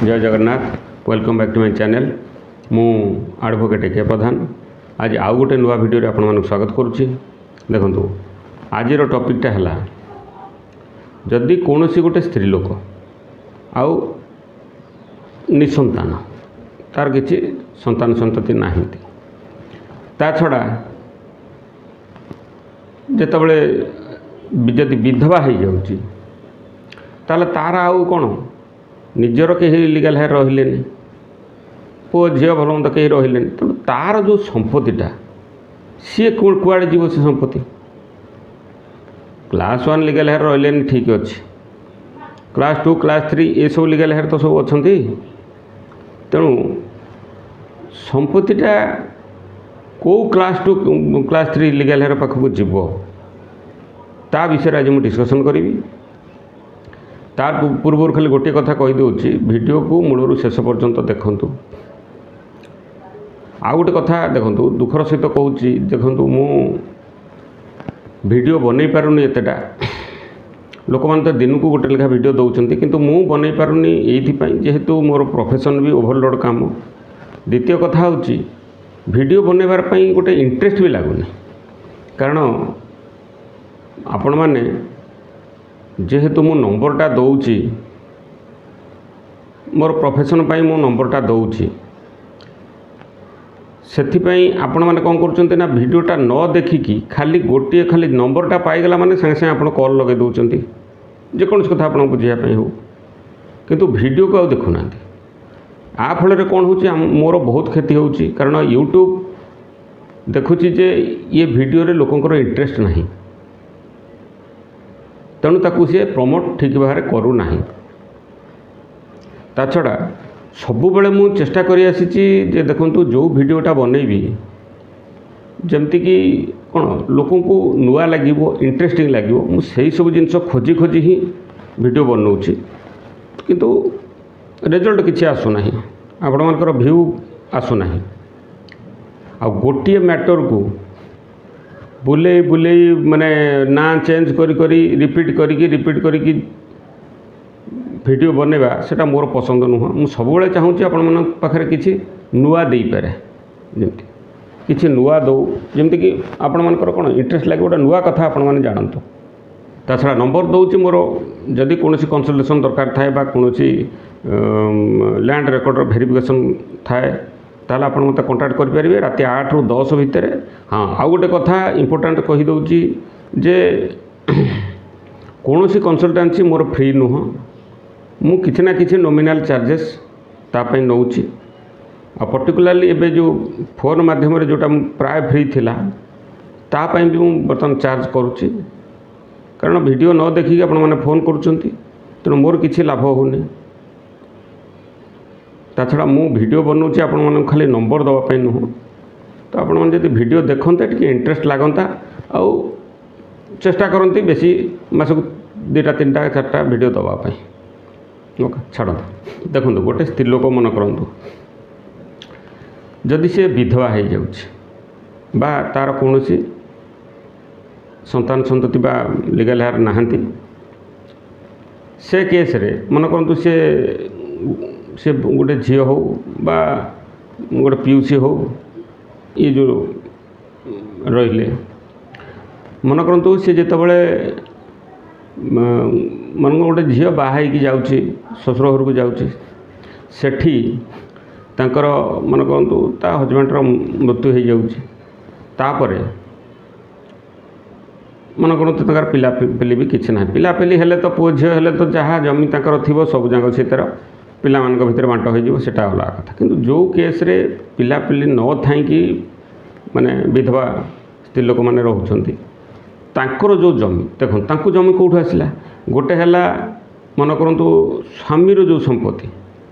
Jay Jagannath. Welcome back to my channel. ମୁଁ advocate କେ ପ୍ରଧାନ। ଆଜି ଆଉ ଗୋଟେ ନୂଆ ଭିଡ଼ିଓରେ ଆପଣମାନଙ୍କୁ ସ୍ୱାଗତ କରୁଛି। ଦେଖନ୍ତୁ, ଆଜିର ଟପିକ୍ଟା ହେଲା, ଯଦି କୌଣସି ଗୋଟେ ସ୍ତ୍ରୀ ଲୋକ ଆଉ ନିସନ୍ତାନ, ତାର କିଛି ସନ୍ତାନ ସନ୍ତତି ନାହାନ୍ତି, ତା ଛଡ଼ା ଯେତେବେଳେ ଯଦି ବିଧବା ହେଇଯାଉଛି, ତାହେଲେ ତାର ଆଉ କ'ଣ ନିଜର କେହି ଲିଗାଲ୍ ହେୟାର ରହିଲେନି, ପୁଅ ଝିଅ ଭଲ ମନ୍ଦ କେହି ରହିଲେନି, ତେଣୁ ତାର ଯେଉଁ ସମ୍ପତ୍ତିଟା ସିଏ କୁଆଡ଼େ ଯିବ? ସେ ସମ୍ପତ୍ତି କ୍ଲାସ୍ ୱାନ୍ ଲିଗାଲ୍ ହେୟାର ରହିଲେନି, ଠିକ୍ ଅଛି, କ୍ଲାସ୍ ଟୁ, କ୍ଲାସ୍ ଥ୍ରୀ ଏସବୁ ଲିଗାଲ୍ ହେୟାର ତ ସବୁ ଅଛନ୍ତି। ତେଣୁ ସମ୍ପତ୍ତିଟା କେଉଁ class two, class three legal heir ପାଖକୁ ଯିବ, ତା ବିଷୟରେ ଆଜି ମୁଁ ଡିସ୍କସନ୍ କରିବି। ତା ପୂର୍ବରୁ ଖାଲି ଗୋଟିଏ କଥା କହିଦେଉଛି, ଭିଡ଼ିଓକୁ ମୂଳରୁ ଶେଷ ପର୍ଯ୍ୟନ୍ତ ଦେଖନ୍ତୁ। ଆଉ ଗୋଟେ କଥା ଦେଖନ୍ତୁ, ଦୁଃଖର ସହିତ କହୁଛି, ଦେଖନ୍ତୁ, ମୁଁ ଭିଡ଼ିଓ ବନେଇ ପାରୁନି ଏତେଟା। ଲୋକମାନେ ତ ଦିନକୁ ଗୋଟେ ଲେଖା ଭିଡ଼ିଓ ଦେଉଛନ୍ତି, କିନ୍ତୁ ମୁଁ ବନେଇ ପାରୁନି ଏଇଥିପାଇଁ ଯେହେତୁ ମୋର ପ୍ରଫେସନ୍ ବି ଓଭରଲୋଡ଼ କାମ। ଦ୍ୱିତୀୟ କଥା ହେଉଛି, ଭିଡ଼ିଓ ବନେଇବାର ପାଇଁ ଗୋଟେ ଇଣ୍ଟରେଷ୍ଟ ବି ଲାଗୁନି। କାରଣ ଆପଣମାନେ ଯେହେତୁ ମୁଁ ନମ୍ବରଟା ଦେଉଛି, ମୋର ପ୍ରଫେସନ୍ ପାଇଁ ମୁଁ ନମ୍ବରଟା ଦେଉଛି, ସେଥିପାଇଁ ଆପଣମାନେ କ'ଣ କରୁଛନ୍ତି ନା ଭିଡ଼ିଓଟା ନ ଦେଖିକି ଖାଲି ଗୋଟିଏ ଖାଲି ନମ୍ବରଟା ପାଇଗଲା ମାନେ ସାଙ୍ଗେ ସାଙ୍ଗେ ଆପଣ କଲ୍ ଲଗାଇ ଦେଉଛନ୍ତି, ଯେକୌଣସି କଥା ଆପଣଙ୍କୁ ବୁଝିବା ପାଇଁ ହେଉ, କିନ୍ତୁ ଭିଡ଼ିଓକୁ ଆଉ ଦେଖୁନାହାନ୍ତି। ଆ ଫଳରେ କ'ଣ ହେଉଛି? ମୋର ବହୁତ କ୍ଷତି ହେଉଛି। କାରଣ ୟୁଟ୍ୟୁବ୍ ଦେଖୁଛି ଯେ ଇଏ ଭିଡ଼ିଓରେ ଲୋକଙ୍କର ଇଣ୍ଟରେଷ୍ଟ ନାହିଁ, ତେଣୁ ତାକୁ ସିଏ ପ୍ରମୋଟ୍ ଠିକ୍ ଭାବରେ କରୁନାହିଁ। ତା ଛଡ଼ା ସବୁବେଳେ ମୁଁ ଚେଷ୍ଟା କରି ଆସିଛି ଯେ ଦେଖନ୍ତୁ, ଯେଉଁ ଭିଡ଼ିଓଟା ବନେଇବି ଯେମିତିକି କ'ଣ ଲୋକଙ୍କୁ ନୂଆ ଲାଗିବ, ଇଣ୍ଟରେଷ୍ଟିଂ ଲାଗିବ, ମୁଁ ସେଇ ସବୁ ଜିନିଷ ଖୋଜି ଖୋଜି ହିଁ ଭିଡ଼ିଓ ବନାଉଛି, କିନ୍ତୁ ରେଜଲ୍ଟ କିଛି ଆସୁନାହିଁ, ଆପଣମାନଙ୍କର ଭ୍ୟୁ ଆସୁନାହିଁ। ଆଉ ଗୋଟିଏ ମ୍ୟାଟରକୁ ବୁଲେଇ ବୁଲେଇ, ମାନେ ନାଁ ଚେଞ୍ଜ କରି କରି, ରିପିଟ୍ କରିକି ରିପିଟ୍ କରିକି ଭିଡ଼ିଓ ବନେଇବା, ସେଇଟା ମୋର ପସନ୍ଦ ନୁହଁ। ମୁଁ ସବୁବେଳେ ଚାହୁଁଛି ଆପଣମାନଙ୍କ ପାଖରେ କିଛି ନୂଆ ଦେଇପାରେ, ଯେମିତି କିଛି ନୂଆ ଦେଉ, ଯେମିତିକି ଆପଣମାନଙ୍କର କ'ଣ ଇଣ୍ଟରେଷ୍ଟ ଲାଗିବ, ଗୋଟେ ନୂଆ କଥା ଆପଣମାନେ ଜାଣନ୍ତୁ। ତା ଛଡ଼ା ନମ୍ବର ଦେଉଛି ମୋର, ଯଦି କୌଣସି କନସଲଟେସନ୍ ଦରକାର ଥାଏ ବା କୌଣସି ଲ୍ୟାଣ୍ଡ ରେକର୍ଡ଼ର ଭେରିଫିକେସନ୍ ଥାଏ, ତାହେଲେ ଆପଣ ମୋତେ କଣ୍ଟାକ୍ଟ କରିପାରିବେ ରାତି 8ରୁ 10 ଭିତରେ। ହଁ, ଆଉ ଗୋଟେ କଥା ଇମ୍ପୋର୍ଟାଣ୍ଟ କହିଦେଉଛି ଯେ କୌଣସି କନସଲଟାନ୍ସି ମୋର ଫ୍ରି ନୁହଁ। ମୁଁ କିଛି ନା କିଛି ନୋମିନାଲ୍ ଚାର୍ଜେସ୍ ତା ପାଇଁ ନେଉଛି। ଆଉ ପର୍ଟିକୁଲାରଲି ଏବେ ଯେଉଁ ଫୋନ୍ ମାଧ୍ୟମରେ ଯେଉଁଟା ମୁଁ ପ୍ରାୟ ଫ୍ରି ଥିଲା, ତା ପାଇଁ ବି ମୁଁ ବର୍ତ୍ତମାନ ଚାର୍ଜ କରୁଛି। କାରଣ ଭିଡ଼ିଓ ନ ଦେଖିକି ଆପଣମାନେ ଫୋନ୍ କରୁଛନ୍ତି, ତେଣୁ ମୋର କିଛି ଲାଭ ହେଉନି। ତା ଛଡ଼ା ମୁଁ ଭିଡ଼ିଓ ବନାଉଛି ଆପଣମାନଙ୍କୁ ଖାଲି ନମ୍ବର ଦେବା ପାଇଁ ନୁହଁ। ତ ଆପଣମାନେ ଯଦି ଭିଡ଼ିଓ ଦେଖନ୍ତେ, ଟିକେ ଇଣ୍ଟରେଷ୍ଟ ଲାଗନ୍ତା ଆଉ ଚେଷ୍ଟା କରନ୍ତି ବେଶୀ ମାସକୁ 2ଟା, 3ଟା, 4ଟା ଭିଡ଼ିଓ ଦେବା ପାଇଁ। ଓକେ, ଛାଡ଼ନ୍ତୁ। ଦେଖନ୍ତୁ, ଗୋଟେ ସ୍ତ୍ରୀ ଲୋକ ମନେ କରନ୍ତୁ ଯଦି ସେ ବିଧବା ହେଇଯାଉଛି ବା ତା'ର କୌଣସି ସନ୍ତାନ ସନ୍ତତି ବା ଲିଗାଲ୍ ହେୟାର ନାହାନ୍ତି, ସେ କେସ୍ରେ ମନେ କରନ୍ତୁ ସେ ଗୋଟେ ଝିଅ ହେଉ ବା ଗୋଟେ ପିଉସୀ ହେଉ, ଇଏ ଯେଉଁ ରହିଲେ, ମନେ କରନ୍ତୁ ସେ ଯେତେବେଳେ ମନେ ଗୋଟେ ଝିଅ ବାହା ହେଇକି ଯାଉଛି, ଶ୍ୱଶୁର ଘରକୁ ଯାଉଛି, ସେଠି ତାଙ୍କର ମନେ କରନ୍ତୁ ତା ହଜବେଣ୍ଡର ମୃତ୍ୟୁ ହେଇଯାଉଛି। ତାପରେ ମନେ କରନ୍ତୁ ତାଙ୍କର ପିଲାପିଲି ବି କିଛି ନାହିଁ। ପିଲାପିଲି ହେଲେ ତ, ପୁଅ ଝିଅ ହେଲେ ତ ଯାହା ଜମି ତାଙ୍କର ଥିବ, ସବୁ ଯାକ ସେ ତାର ପିଲାମାନଙ୍କ ଭିତରେ ବାଣ୍ଟ ହେଇଯିବ, ସେଇଟା ଅଲଗା କଥା। କିନ୍ତୁ ଯେଉଁ କେସ୍ରେ ପିଲାପିଲି ନ ଥାଇକି ମାନେ ବିଧବା ସ୍ତ୍ରୀ ଲୋକମାନେ ରହୁଛନ୍ତି, ତାଙ୍କର ଯେଉଁ ଜମି, ଦେଖନ୍ତୁ, ତାଙ୍କୁ ଜମି କେଉଁଠୁ ଆସିଲା? ଗୋଟେ ହେଲା ମନେ କରନ୍ତୁ ସ୍ୱାମୀର ଯେଉଁ ସମ୍ପତ୍ତି,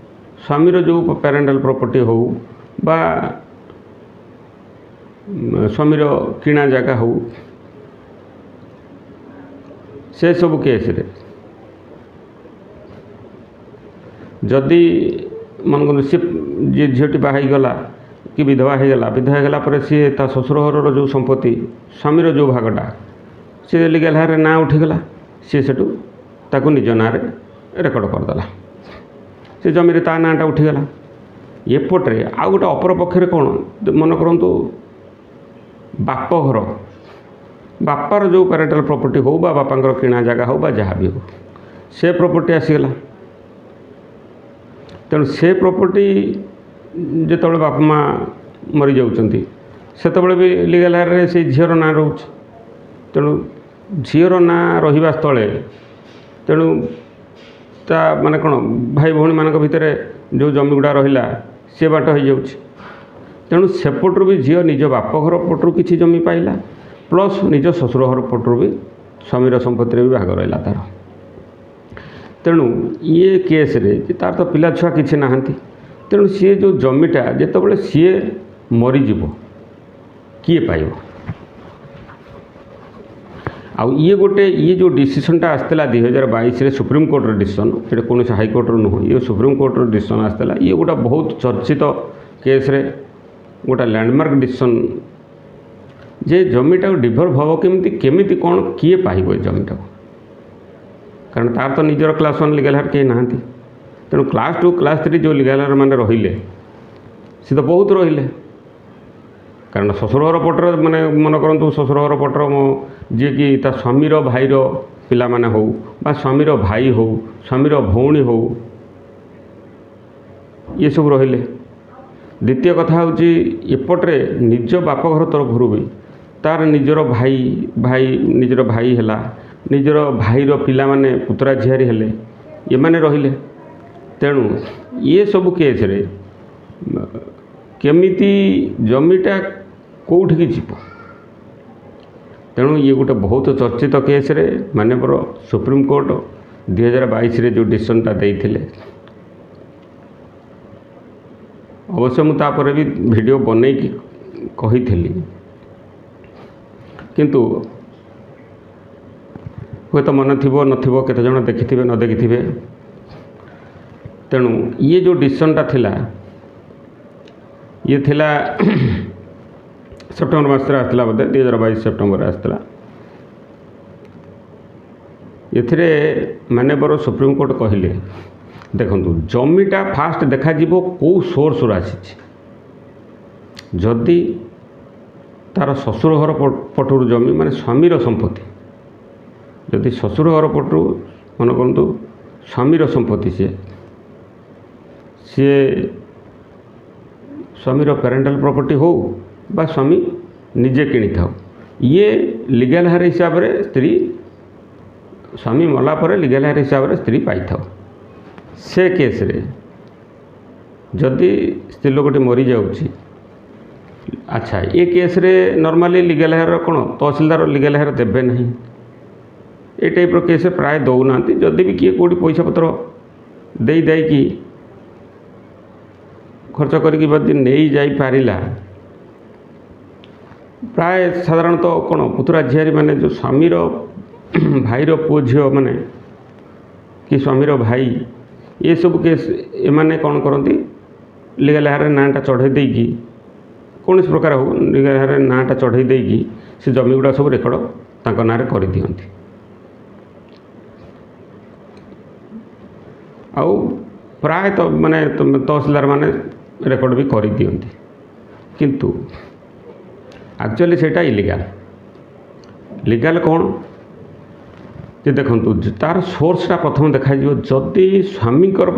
ସ୍ୱାମୀର ଯେଉଁ ପ୍ୟାରେଣ୍ଟାଲ୍ ପ୍ରପର୍ଟି ହେଉ ବା ସ୍ୱାମୀର କିଣା ଜାଗା ହେଉ, ସେସବୁ କେସ୍ରେ ଯଦି ମନେ କରନ୍ତୁ ସେ ଯିଏ ଝିଅଟି ବାହା ହେଇଗଲା କି ବିଧବା ହେଇଗଲା, ବିଧବା ହେଇଗଲା ପରେ ସିଏ ତା ଶ୍ୱଶୁର ଘରର ଯେଉଁ ସମ୍ପତ୍ତି, ସ୍ୱାମୀର ଯେଉଁ ଭାଗଟା, ସେ ଲିଗାଲ୍ ହେୟାରରେ ନାଁ ଉଠିଗଲା, ସିଏ ସେଠୁ ତାକୁ ନିଜ ନାଁରେ ରେକର୍ଡ଼ କରିଦେଲା। ସେ ଜମିରେ ତା ନାଁଟା ଉଠିଗଲା। ଏପଟରେ ଆଉ ଗୋଟେ ଅପର ପକ୍ଷରେ କ'ଣ ମନେ କରନ୍ତୁ ବାପଘର, ବାପାର ଯେଉଁ ପ୍ୟାରେଣ୍ଟାଲ୍ ପ୍ରପର୍ଟି ହେଉ ବା ବାପାଙ୍କର କିଣା ଜାଗା ହେଉ ବା ଯାହା ବି ହେଉ, ସେ ପ୍ରପର୍ଟି ଆସିଗଲା। ତେଣୁ ସେ ପ୍ରପର୍ଟି ଯେତେବେଳେ ବାପା ମା' ମରିଯାଉଛନ୍ତି ସେତେବେଳେ ବି ଲିଗାଲ୍ ହେୟାର୍ରେ ସେଇ ଝିଅର ନାଁ ରହୁଛି। ତେଣୁ ଝିଅର ନାଁ ରହିବା ସ୍ଥଳେ ତେଣୁ ତା ମାନେ କ'ଣ ଭାଇ ଭଉଣୀମାନଙ୍କ ଭିତରେ ଯେଉଁ ଜମି ଗୁଡ଼ା ରହିଲା ସିଏ ବାଣ୍ଟ ହେଇଯାଉଛି। ତେଣୁ ସେପଟରୁ ବି ଝିଅ ନିଜ ବାପଘର ପଟରୁ କିଛି ଜମି ପାଇଲା, ପ୍ଲସ୍ ନିଜ ଶ୍ୱଶୁର ଘର ପଟରୁ ବି ସ୍ୱାମୀର ସମ୍ପତ୍ତିରେ ବି ଭାଗ ରହିଲା ତା'ର। ତେଣୁ ଇଏ କେସ୍ରେ ଯେ ତା'ର ତ ପିଲା ଛୁଆ କିଛି ନାହାନ୍ତି, ତେଣୁ ସିଏ ଯେଉଁ ଜମିଟା ଯେତେବେଳେ ସିଏ ମରିଯିବ କିଏ ପାଇବ? ଆଉ ଇଏ ଗୋଟେ ଇଏ ଯେଉଁ ଡିସିସନ୍ଟା ଆସିଥିଲା 2022ରେ ସୁପ୍ରିମକୋର୍ଟର ଡିସିସନ୍, ସେଇଟା କୌଣସି ହାଇକୋର୍ଟର ନୁହଁ, ଇଏ ସୁପ୍ରିମକୋର୍ଟର ଡିସିସନ୍ ଆସିଥିଲା। ଇଏ ଗୋଟେ ବହୁତ ଚର୍ଚ୍ଚିତ କେସ୍ରେ ଗୋଟେ ଲ୍ୟାଣ୍ଡମାର୍କ ଡିସିସନ୍ ଯେ ଜମିଟାକୁ ଡିଭଲ୍ଭ ହେବ କେମିତି, କେମିତି କ'ଣ କିଏ ପାଇବ ଏ ଜମିଟାକୁ, କାରଣ ତାର ତ ନିଜର କ୍ଲାସ୍ 1 ଲିଗାଲ୍ ହେୟାର୍ କେହି ନାହାନ୍ତି। ତେଣୁ କ୍ଲାସ୍ 2 କ୍ଲାସ୍ 3 ଯେଉଁ ଲିଗାଲ୍ ହେୟାର୍ ମାନେ ରହିଲେ ସେ ତ ବହୁତ ରହିଲେ, କାରଣ ଶ୍ୱଶୁର ଘର ପଟରେ ମାନେ ମନେ କରନ୍ତୁ ଶ୍ୱଶୁର ଘର ପଟର ଯିଏକି ତା ସ୍ୱାମୀର ଭାଇର ପିଲାମାନେ ହେଉ ବା ସ୍ୱାମୀର ଭାଇ ହେଉ ସ୍ୱାମୀର ଭଉଣୀ ହେଉ ଏସବୁ ରହିଲେ। ଦ୍ୱିତୀୟ କଥା ହେଉଛି ଏପଟରେ ନିଜ ବାପଘର ତରଫରୁ ବି ତାର ନିଜର ଭାଇ ଭାଇ ନିଜର ଭାଇ ହେଲା, ନିଜର ଭାଇର ପିଲାମାନେ ପୁତୁରା ଝିଆରୀ ହେଲେ, ଏମାନେ ରହିଲେ। ତେଣୁ ଏସବୁ କେସ୍ରେ କେମିତି ଜମିଟା କେଉଁଠିକି ଯିବ, ତେଣୁ ଇଏ ଗୋଟେ ବହୁତ ଚର୍ଚ୍ଚିତ କେସ୍ରେ ମାନ୍ୟବର ସୁପ୍ରିମକୋର୍ଟ 2022ରେ ଯେଉଁ ଡିସିସନ୍ଟା ଦେଇଥିଲେ। ଅବଶ୍ୟ ମୁଁ ତାପରେ ବି ଭିଡ଼ିଓ ବନେଇକି କହିଥିଲି, କିନ୍ତୁ ହୁଏତ ମନେ ଥିବ ନଥିବ, କେତେଜଣ ଦେଖିଥିବେ ନ ଦେଖିଥିବେ। ତେଣୁ ଇଏ ଯେଉଁ ଡିସିସନ୍ଟା ଥିଲା ଇଏ ଥିଲା ସେପ୍ଟେମ୍ବର ମାସରେ ଆସିଥିଲା, ବୋଧେ 2022 ସେପ୍ଟେମ୍ବରରେ ଆସିଥିଲା। ଏଥିରେ ମାନ୍ୟବର ସୁପ୍ରିମକୋର୍ଟ କହିଲେ ଦେଖନ୍ତୁ ଜମିଟା ଫାଷ୍ଟ ଦେଖାଯିବ କେଉଁ ସୋର୍ସରୁ ଆସିଛି। ଯଦି ତା'ର ଶ୍ୱଶୁର ଘର ପଟରୁ ଜମି ମାନେ ସ୍ୱାମୀର ସମ୍ପତ୍ତି, ଯଦି ଶ୍ୱଶୁର ଘର ପଟରୁ ମନେ କରନ୍ତୁ ସ୍ୱାମୀର ସମ୍ପତ୍ତି, ସିଏ ସ୍ୱାମୀର ପ୍ୟାରେଣ୍ଟାଲ୍ ପ୍ରପର୍ଟି ହେଉ ବା ସ୍ୱାମୀ ନିଜେ କିଣିଥାଉ, ଇଏ ଲିଗାଲ୍ ହେୟାର୍ ହିସାବରେ ସ୍ତ୍ରୀ ସ୍ୱାମୀ ମଲା ପରେ ଲିଗାଲ୍ ହେୟାର୍ ହିସାବରେ ସ୍ତ୍ରୀ ପାଇଥାଉ। ସେ କେସ୍ରେ ଯଦି ସ୍ତ୍ରୀ ଲୋକଟି ମରିଯାଉଛି, ଆଚ୍ଛା ଏ କେସ୍ରେ ନର୍ମାଲି ଲିଗାଲ୍ ହେୟାର୍ କ'ଣ ତହସିଲଦାର ଲିଗାଲ୍ ହେୟାର୍ ଦେବେ ନାହିଁ, ଏ ଟାଇପ୍ର କେସ୍ରେ ପ୍ରାୟ ଦେଉନାହାନ୍ତି। ଯଦି ବି କିଏ କେଉଁଠି ପଇସା ପତ୍ର ଦେଇ ଦେଇକି ଖର୍ଚ୍ଚ କରିକି ଯଦି ନେଇ ଯାଇପାରିଲା, ପ୍ରାୟ ସାଧାରଣତଃ କ'ଣ ପୁତୁରା ଝିଆରୀ ମାନେ ଯେଉଁ ସ୍ୱାମୀର ଭାଇର ପୁଅ ଝିଅମାନେ କି ସ୍ୱାମୀର ଭାଇ, ଏସବୁ କେସ୍ ଏମାନେ କ'ଣ କରନ୍ତି ଲିଗାଲ୍ ହେୟାର୍ରେ ନାଁଟା ଚଢ଼େଇ ଦେଇକି କୌଣସି ପ୍ରକାର ହେଉ ଲିଗାଲ୍ ହେୟାର୍ରେ ନାଁଟା ଚଢ଼େଇ ଦେଇକି ସେ ଜମି ଗୁଡ଼ା ସବୁ ରେକର୍ଡ଼ ତାଙ୍କ ନାଁରେ କରିଦିଅନ୍ତି। ଆଉ ପ୍ରାୟତଃ ମାନେ ତହସିଲଦାର ମାନେ ରେକର୍ଡ଼ ବି କରିଦିଅନ୍ତି, କିନ୍ତୁ ଆକ୍ଚୁଆଲି ସେଇଟା ଇଲିଗାଲ୍। ଲିଗାଲ୍ କ'ଣ ଯେ ଦେଖନ୍ତୁ ତା'ର ସୋର୍ସଟା ପ୍ରଥମେ ଦେଖାଯିବ। ଯଦି ସ୍ୱାମୀଙ୍କର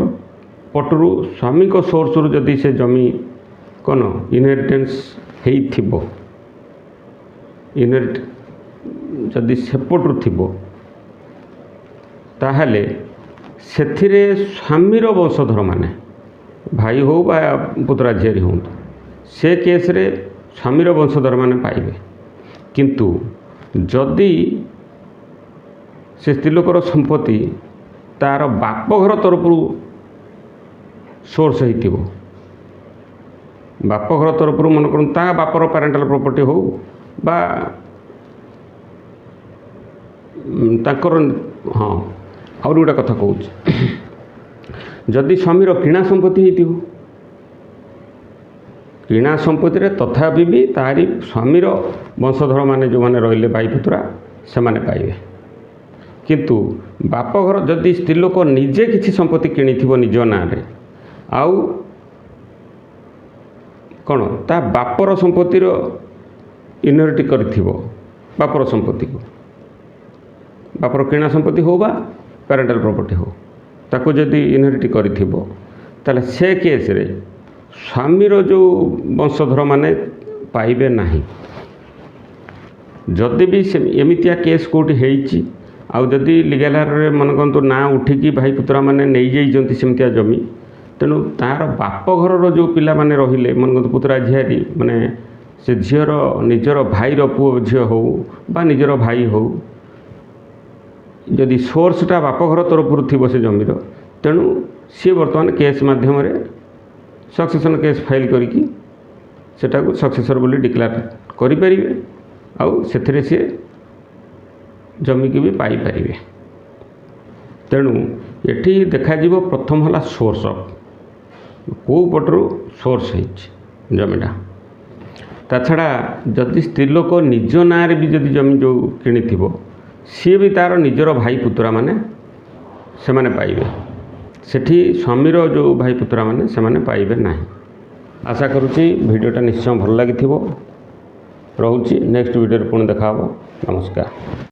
ପଟରୁ ସ୍ୱାମୀଙ୍କ ସୋର୍ସରୁ ଯଦି ସେ ଜମି କ'ଣ ଇନହେରିଟେନ୍ସ ହେଇଥିବ, ଇନହେରିଟ ଯଦି ସେପଟରୁ ଥିବ, ତାହେଲେ ସେଥିରେ ସ୍ୱାମୀର ବଂଶଧରମାନେ ଭାଇ ହେଉ ବା ପୁତୁରା ଝିଆରୀ ହୁଅନ୍ତୁ, ସେ କେସ୍ରେ ସ୍ୱାମୀର ବଂଶଧରମାନେ ପାଇବେ। କିନ୍ତୁ ଯଦି ସେ ସ୍ତ୍ରୀ ଲୋକର ସମ୍ପତ୍ତି ତା'ର ବାପଘର ତରଫରୁ ସୋର୍ସ ହେଇଥିବ, ବାପଘର ତରଫରୁ ମନେ କରନ୍ତୁ ତା ବାପର ପ୍ୟାରେଣ୍ଟାଲ୍ ପ୍ରପର୍ଟି ହେଉ ବା ତାଙ୍କର, ହଁ ଆହୁରି ଗୋଟେ କଥା କହୁଛି, ଯଦି ସ୍ୱାମୀର କିଣା ସମ୍ପତ୍ତି ହେଇଥିବ, କିଣା ସମ୍ପତ୍ତିରେ ତଥାପି ବି ତାରି ସ୍ୱାମୀର ବଂଶଧରମାନେ ଯେଉଁମାନେ ରହିଲେ ଭାଇ ପୁତୁରା ସେମାନେ ପାଇବେ। କିନ୍ତୁ ବାପଘର ଯଦି ସ୍ତ୍ରୀ ଲୋକ ନିଜେ କିଛି ସମ୍ପତ୍ତି କିଣିଥିବ ନିଜ ନାଁରେ, ଆଉ କ'ଣ ତା ବାପର ସମ୍ପତ୍ତିର ଇନହେରିଟ୍ କରିଥିବ, ବାପର ସମ୍ପତ୍ତିକୁ, ବାପର କିଣା ସମ୍ପତ୍ତି ହେଉ ବା ପ୍ୟାରେଣ୍ଟାଲ୍ ପ୍ରପର୍ଟି ହେଉ, ତାକୁ ଯଦି ଇନହେରିଟ୍ କରିଥିବ, ତାହେଲେ ସେ କେସ୍ରେ ସ୍ୱାମୀର ଯେଉଁ ବଂଶଧରମାନେ ପାଇବେ ନାହିଁ। ଯଦି ବି ସେ ଏମିତିଆ କେସ୍ କେଉଁଠି ହେଇଛି, ଆଉ ଯଦି ଲିଗାଲ୍ ହେୟାରରେ ମନେ କରନ୍ତୁ ନାଁ ଉଠିକି ଭାଇ ପୁତୁରାମାନେ ନେଇଯାଇଛନ୍ତି ସେମିତିଆ ଜମି, ତେଣୁ ତା'ର ବାପ ଘରର ଯେଉଁ ପିଲାମାନେ ରହିଲେ, ମନେ କରନ୍ତୁ ପୁତୁରା ଝିଆରୀ, ମାନେ ସେ ଝିଅର ନିଜର ଭାଇର ପୁଅ ଝିଅ ହେଉ ବା ନିଜର ଭାଇ ହେଉ, ଯଦି ସୋର୍ସଟା ବାପ ଘର ତରଫରୁ ଥିବ ସେ ଜମିର, ତେଣୁ ସିଏ ବର୍ତ୍ତମାନ କେସ୍ ମାଧ୍ୟମରେ ସକ୍ସେସନ୍ କେସ୍ ଫାଇଲ୍ କରିକି ସେଟାକୁ ସକ୍ସେସର୍ ବୋଲି ଡିକ୍ଲେୟାର କରିପାରିବେ, ଆଉ ସେଥିରେ ସିଏ ଜମିକି ବି ପାଇପାରିବେ। ତେଣୁ ଏଠି ଦେଖାଯିବ ପ୍ରଥମ ହେଲା ସୋର୍ସ ଅଫ୍, କେଉଁ ପଟରୁ ସୋର୍ସ ହେଇଛି ଜମିଟା। ତା ଛଡ଼ା ଯଦି ସ୍ତ୍ରୀ ଲୋକ ନିଜ ନାଁରେ ବି ଯଦି ଜମି ଯେଉଁ କିଣିଥିବ, ସିଏ ବି ତା'ର ନିଜର ଭାଇ ପୁତୁରାମାନେ ସେମାନେ ପାଇବେ, ସେଠି ସ୍ୱାମୀର ଯେଉଁ ଭାଇ ପୁତୁରାମାନେ ସେମାନେ ପାଇବେ ନାହିଁ। ଆଶା କରୁଛି ଭିଡ଼ିଓଟା ନିଶ୍ଚୟ ଭଲ ଲାଗିଥିବ। ରହୁଛି, ନେକ୍ସଟ ଭିଡ଼ିଓରେ ପୁଣି ଦେଖା ହେବ। ନମସ୍କାର।